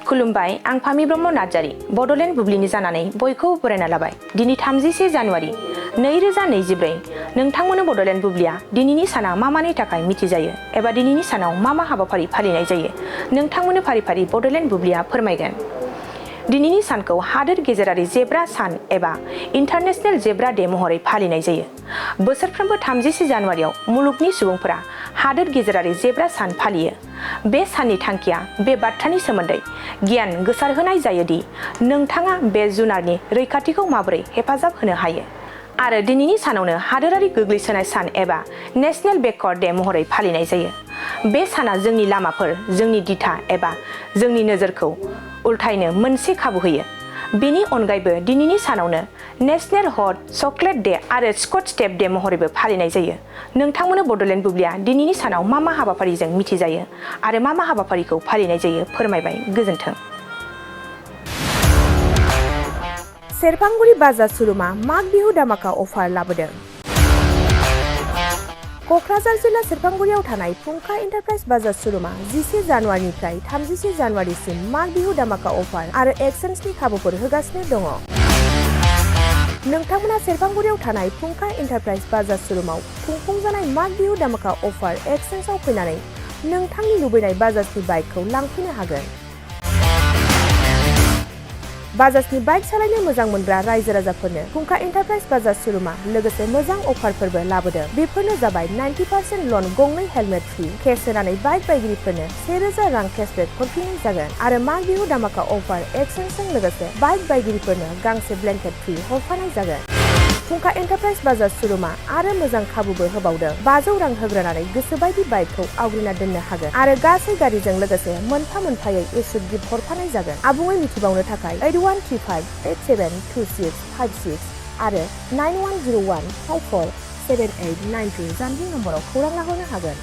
खुलुमबाय आं फामि ब्रह्म नार्जारी बड'लेण्ड बुब्लिनि जानानै बयखौबो बरायना लाबाय दिनै 31 जानुवारि 2024 नोंथांमोननो बड'लेण्ड बुब्लिया दिनैनि साना मा मानि थाखाय मिथिजायो एबा दिनैनि सानाव मा हाबाफारि फालिनाय जायो नोंथांमोननो फारि फारि बड'लेण्ड बुब्लिया फोरमायगोन। दिनैनि सानखौ हादोर गेजेरारि जेब्रा सान एबा इन्टारनेशनेल जेब्रा डे महरै फालिनाय जायो। बोसोरफ्रोमबो 31 जानुवारियाव मुलुगनि सुबुंफोरा हादोर गेजेरारि जेब्रा सान फालियो। बे साननि थांखिया बे बाथ्रानि सोमोन्दै गियान गोसारहोनाय जायोदि नोंथाङा बे जुनारनि रैखाथिखौ माबोरै हेफाजाब होनो हायो आरो दिनैनि सानावनो हादोरारि गोग्लैसोनाय सान एबा नेशनेल बेकवार्ड डे महरै फालिनाय जायो। बे साना जोंनि लामाफोर, जोंनि दिथा एबा जोंनि नोजोरखौ उल्थायनो मोनसे खाबु होयो। बेनि अनगायैबो दिनैनि सानावनो नेशनेल हट चकलेट डे आरो स्कच टेप डे महरैबो फालिनाय जायो। नोंथांमोननो बड'लेण्ड बुब्लिया दिनैनि सानाव मा हाबाफारिजों मिथिजायो आरो मा हाबाफारिखौ फालिनाय जायो फोरमायबाय। गोजोन्थों। सेरफांगुरि बाजार श'रुमा माग बिहु दामाका अफार लाबोदों। क'क्राझार जिल्ला सेरफांगुरियाव थानाय फुंखा एन्टारप्राइज बाजार श'रुमा 11 जानुवारिनिफ्राय 31 जानुवारिसिम माग बिहु दामाका अफार आरो एक्सचेन्जनि खाबुफोर होगासिनो दङ। नोंथांमोना सेरफांगुरियाव थानाय फुंखा एन्टारप्राइज बाजार श'रुमाव खुंफुंजानाय माग बिहु दामाका अफार एक्सचेन्जआव फैनानै नोंथांनि लुबैनाय बाजाजनि बाइकखौ लांफैनो हागोन। बाजाजनि बाइक सालायनो मोजां मोनग्रा रायजो राजाफोरनो फुंखा एन्टारप्राइज बाजार श'रुमा लोगोसे मोजां अफारफोरबो लाबोदों। बेफोरनो जाबाय 90% लन, गंनै हेलमेट फ्रि, केस होनानै बाइक बायगिरिफोरनो 1000 रां केसबेक हरफिननाय जागोन आरो माग बिहु दामाका अफार एक्सचेन्जजों लोगोसे बाइक बायगिरिफोरनो गांसे ब्लेंकेट फ्रि हरफानाय जागोन। फुंखा एन्टारप्राइज बाजार श'रुमा आरो मोजां खाबुबो होबावदों। 500 रां होग्रोनानै गोसोबायदि बाइकखौ आवग्रिना दोननो हागोन आरो गासै गारिजों लोगोसे मोनफा मोनफायै इस्युट गिफ्ट हरफानाय जागोन। आबुङै मिथिबावनो थाखाय 8135872656 आरो 9101547892 जानबुं नम्बराव खौरां लाहरनो हागोन।